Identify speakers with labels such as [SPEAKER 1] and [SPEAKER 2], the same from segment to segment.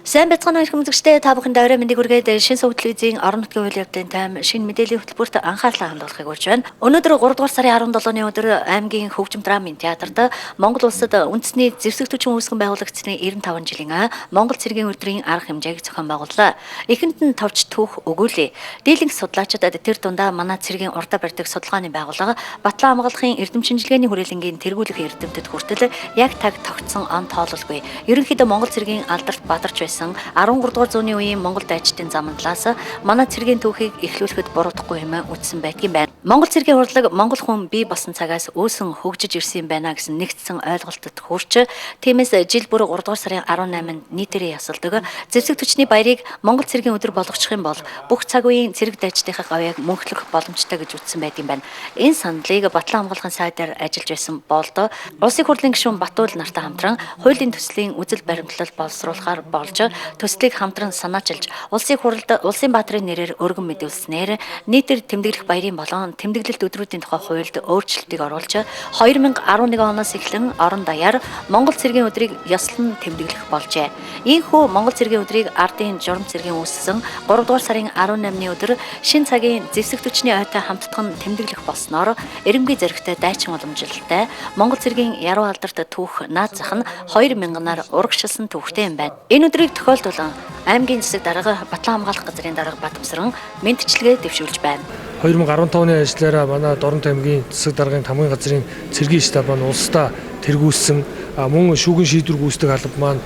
[SPEAKER 1] Сайн байцгаана уу, эрхэм үзэгчдээ, та бүхэнд орой мэндийг хүргээд шинэ сувг телевизийн орон нутгийн үйл явдлын тайм шинэ мэдээллийн хөтөлбөрт анхаарлаа хандуулахыг урьж байна. Өнөөдөр 3 дугаар сарын 17-ны өдөр аймгийн хөгжим драмын театрт Монгол улсад үндэсний зэвсэг түвшин үүсгэн байгуулагдсаны 95 жилийн Монгол цэргийн өдрийн арга хэмжээг зохион байгууллаа. Эхэнд нь товч түүх өгүүлье. Дийлэнх судлаачид тэр дундаа манай цэргийн урдаа барьдаг судалгааны байгууллага Батлан амгалахын эрдэм шинжилгээний хүрээлэнгийн тэргүүлэх эрдэмтэд хүртэл яг таг тогтсон он тоололгүй. Ерөнхийдөө Монгол цэргийн алдарт бадарч байсан 13 дугаар зууны үеийн Монгол дайчдын заман талаас манай цэргийн түүхийг эхлүүлэхэд буруудахгүй хэмээн үздсэн байдгийн байна. Монгол цэргийн хурлаг Монгол хүн бий болсон цагаас үүсэн хөгжиж ирсэн юм байна гэсэн нэгдсэн ойлголтод хүрч, тиймээс жил бүр 3 дугаар сарын 18-нд нийтээрээ ясалдаг зэвсэг төчний баярыг Монгол цэргийн өдөр болгочих юм бол бүх цаг үеийн цэрэг дайчдынхаа гавьяаг мөнхлөх боломжтой гэж үзсэн байдгийн байна. Энэ саналыг Батлан хамгаалахын сайдаар ажиллаж байсан болдоо Улсын хурлын гишүүн Батуул нартай хамтран хуулийн төслийн үзэл баримтлал боловсруулахаар болж, төслийг хамтран санаачилж, Улсын хурлд Улсын баатрын нэрээр өргөн мэдүүлснээр нийтээр тэмдэглэх баярын болон тэмдэглэлт өдрүүдийн тухай хуульд өөрчлөлтийг оруулж, 2011 оноос эхлэн орон даяар Монгол цэргийн өдрийг ёслон тэмдэглэх болжээ. Ийхүү Монгол цэргийн өдрийг ардын журам цэргийн үүссэн 3 дугаар сарын 18-ны өдөр шин цагийн зэвсэг төчний ойтой хамттан тэмдэглэх болсноор эрэмбий зоригтой дайчин уламжлалтай Монгол цэргийн яруу алдарт түүх наад зах нь 2000-аар урагшилсан түүхтэй юм байна. Энэ өдрийг тохиолдуулан аймгийн засаг дарга Батлан хамгаалах газрын дарга Батмсран мэндчилгээ дэвшүүлж байна.
[SPEAKER 2] 2015 оны ажиллаараа манай Дорнот аймгийн засаг даргын тамгын газрын цэргийн штаб маань улсдаа тэргүүлсэн, мөн шүүгэн шийдвэр гүйцэтгэх алба маань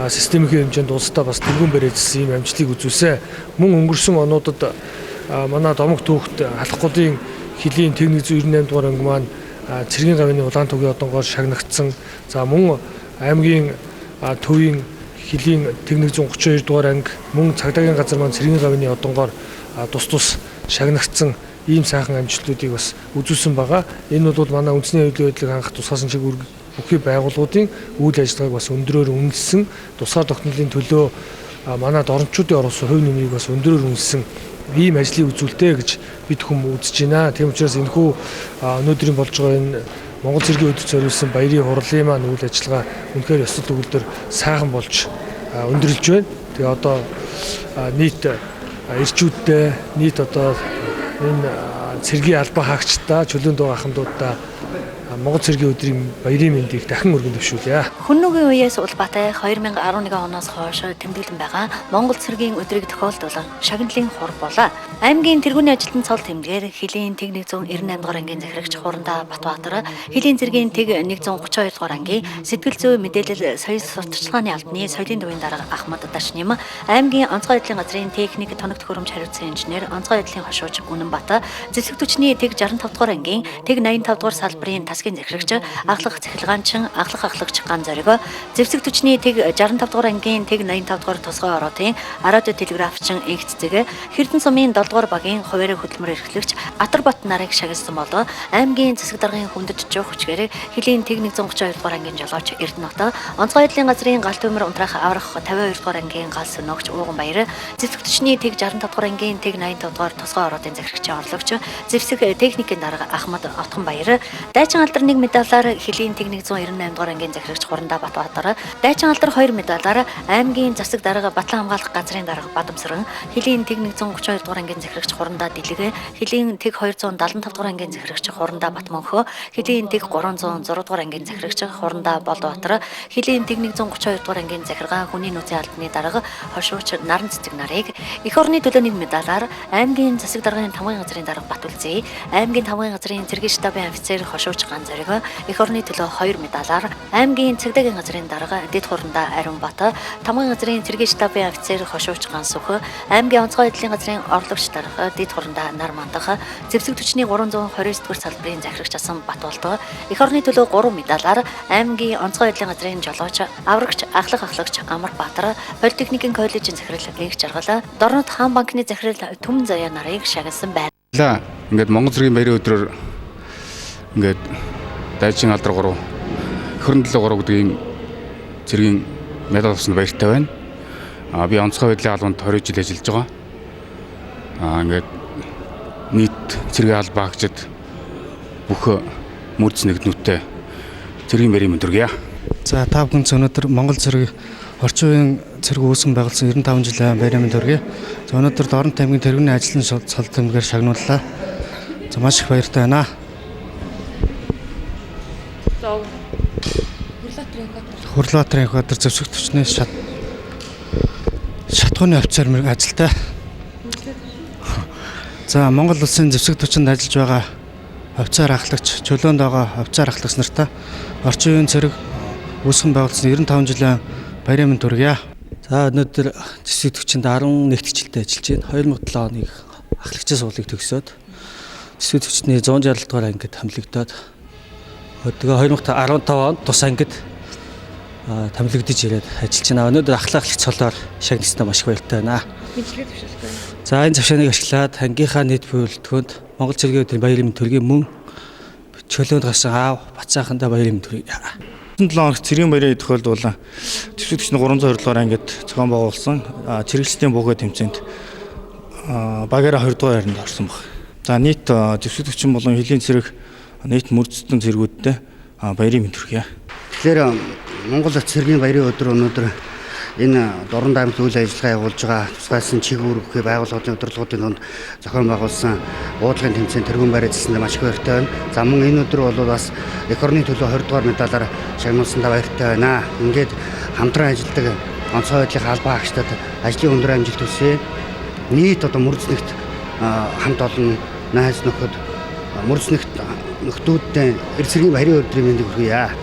[SPEAKER 2] системийн хэмжээнд улсдаа бас тэргүүн барьжсэн ийм амжилтыг үзүүлсэн. Мөн өнгөрсөн онуудад манай домог түүхт Халах голын хилийн тэг 198 дугаар анги маань цэргийн гавьны улаан тугийн одонгоор шагнагдсан. За мөн аймгийн төвийн хилийн тэг 132 дугаар анги, мөн цагдаагийн газар маань цэргийн гавьны одонгоор тус тус шагнагдсан ийм сайхан амжилтуудыг бас үзүүлсэн байгаа. Энэ бол манай үндэсний аюулгүй байдлыг хангах тусгаасан чиг бүхий байгууллагуудын үйл ажиллагааг бас өндрөөр үнэлсэн, тусгаар тогтнолын төлөө манай дорночуудын оруулсан хувь нэмрийг бас өндрөөр үнэлсэн ийм ажлыг үзүүлтэй гэж бид хүм үзэж байна. Тийм учраас энэхүү өнөөдрийн болж байгаа энэ Монгол цэргийн өдөрт зориулсан баярын хурлын маань үйл ажиллагаа үнэхээр ёслол төгөлдөр сайхан болж өндөрлөж байна. Тэгээ одоо нийт эрчүүдтэй, нийт одоо энэ цэргийн албан хаагчдаа, чөлөөнд байгаа ахмадуудаа Монгол цэргийн өдрийн баярын мэндийг дахин өргөн дэвшүүлье.
[SPEAKER 1] Хүннүгийн үеэс улбаатай 2011 оноос хойш тэмдэглэн байгаа Монгол цэргийн өдрийг тохиолдуулан шагналын хур болоо. Аймгийн тэргүүний ажилтан цол тэмдгээр хилийн тэг 198 дугаар ангийн захирагч Хурандаа Батбаатар, хилийн цэргийн тэг 132 дугаар ангийн сэтгэл зүй мэдээлэл соёл сурталчилгааны албаны соёлын төвийн дарга Ахмад Дашним, аймгийн онцгой байдлын газрын техник тоног төхөөрөмж хариуцсан инженер онцгой байдлын хошууч Үнэнбат, зэвсэг түвшний тэг 65 дугаар ангийн тэг 85 дугаар салбарын тасгийн захирагч ахлах цахилгаанчин ахлах ахлагч Ган Зориг, зэвсэг түвшний тэг 65 дугаар ангийн тэг 85 дугаар тусгай ороотын радио телеграфчин Энх Цэцэг, Хэрдэн сумын 7 дугаар багийн хуваарь хөдөлмөр эрхлэгч Атарбат нарыг шагналсан болоо аймгийн засаг даргын хүндэт жуух хүчгээр хилийн тэг 132 дугаар ангийн жолооч Эрдэнэт, онцгой байдлын газрын гал төмөр унтраах аврах 52 дугаар ангийн гал сөнөөгч Ууган Баяр, зэвсэг түвшний тэг 65 дугаар ангийн тэг 85 дугаар тусгай ороотын захирагчийн орлогч зэвсэг техникийн дарга Ахмад Отгонбаяр, дайчин алдар 1 медалаар хилийн тэг 198 дугаар ангийн захирагч Хурандаа Батбаатар, дайчин алдар 2 медалаар аймгийн засаг дарга Батлан хамгаалах газрын дарга Бадамсран, хилийн тэг 132 дугаар ангийн захирагч Хурандаа Дэлэг, хилийн тэг 275 дугаар ангийн захирагч Хурандаа Батмөнхөө, хилийн тэг 306 дугаар ангийн захирагч Хурандаа Болдбаатар, хилийн тэг 132 дугаар ангийн захиргаа хүний нөөцийн албаны дарга хошууч Наран Цэцэг нарыг эх орны төлөө 1 медалаар аймгийн засаг даргын тамгын газрын дарга Батүлзээ, аймгийн тамгын газрын цэргийн штабын офицер хошууч Ган Зориг эх орны төлөө 2 медалаар аймгийн цагдаагийн газрын дарга Дэд Хурандаа Ариунбат, тамгын газрын цэргийн штабын офицер хошууч Ган Сүх, аймгийн онцгой байдлын газрын орлогч дарга Дэд Хурандаа Нар Мандах, зэвсэг түвшний 329 дугаар салбарын захирагч асан Батболдоо эх орны төлөө 3 медалаар аймгийн онцгой байдлын газрын жолооч аврагч ахлах ахлагч Амар Баатар, политехникийн коллежийн захирал Энх Жаргал, Дорнот хаан банкны захирал Түмэн Заяа нарыг шагналсан байна.
[SPEAKER 3] Ингээд Монгол цэргийн баярын өдрөөр ингээд дайчин алдар 3, эх орны төлөө 3 гэдэг ийм цэргийн медаль авсан баяртай байна. Би онцгой байдлын албанд 20 жил ажиллаж байгаа. Ингээд нийт цэргийн албаа хаагчид бүх мөрдс нэгднүүтээ цэргийн баярын мэнд хүргье.
[SPEAKER 4] За та бүхэн өнөөдөр Монгол цэрэг Орчин үеийн цэрэг үүсгэн байгуулсан 95 жилийн баярын мэнд хүргэе. За өнөөдөр Дорнот аймгийн тэргүүний ажлын цол тэмдгээр шагнууллаа. За маш их баяртай байна.
[SPEAKER 5] За
[SPEAKER 4] Хурлаатарын Инхбатар зэвсэг түвшний шатхууны офицер мөр ажилтай. За Монгол улсын зэвсэг түвшинд ажиллаж байгаа офицер ахлагч, чөлөөнд байгаа офицер ахлагч нартаа орчин үеийн цэрэг үүсгэн байгуулсан 95 жилийн баярын мэнд хүргье.
[SPEAKER 6] За өнөөдөр зэвсэг түвшинд 11 жилдээ ажиллаж байна. 2007 оныг ахлагчийн сургуулийг төгсөөд зэвсэг түвшний 160 дугаар ангид томилогдоод тэгээ 2015 онд тус ангид томилогдож ирээд ажиллаж байна. Өнөөдөр ахлагч цолоор шагнастай маш их баяртай байна.
[SPEAKER 5] Мэдлэгээ төвшөлгүй.
[SPEAKER 6] За энэ завшааныг ашиглаад ангийнхаа нийт бүрэлдэхүүнд Монгол цэргийн өдрийн баярын мэнд төргийн мөн чөлөөнд гарсан аав бацаахандаа баярын мэнд төргий.
[SPEAKER 7] 7 хоногт цэргийн баярын тохиолдол зэвсэг түвшний 320 дугаар ангид зохион байгуулсан чиглэлтийн буугаа тэмцээнд багаараа 20 дугаар байранд орсон баг. За нийт зэвсэг түвшин болон хөлийн цэрэг нийт мөрдсөн цэргүүдтэй баярын мэнд хүргье.
[SPEAKER 8] Тэгэхээр Монгол цэргийн баярын өдөр өнөөдөр энэ Дорнод аймагт үйл ажиллагаа явуулж байгаа тусгайлсан чиг үүрэг бүхий байгууллагын удирдлагуудын дунд зохион байгуулсан уудлагын тэмцээн тэргүүн байр эзэлсэндээ маш их баяртай байна. За мөн энэ өдөр бол бас эх орны төлөө 20 дугаар медалаар шагнуулсандаа баяртай байна. Ингээд хамтран ажилладаг онцгой байдлын албан агчдад ажлын өндөр амжилт хүсье. Нийт одоо мөрдснэгт хамт олон найз нөхөд мөрдснэгт нөхдүүдтэй эр цэргийн баярын өдрийн мэндийг хүргье.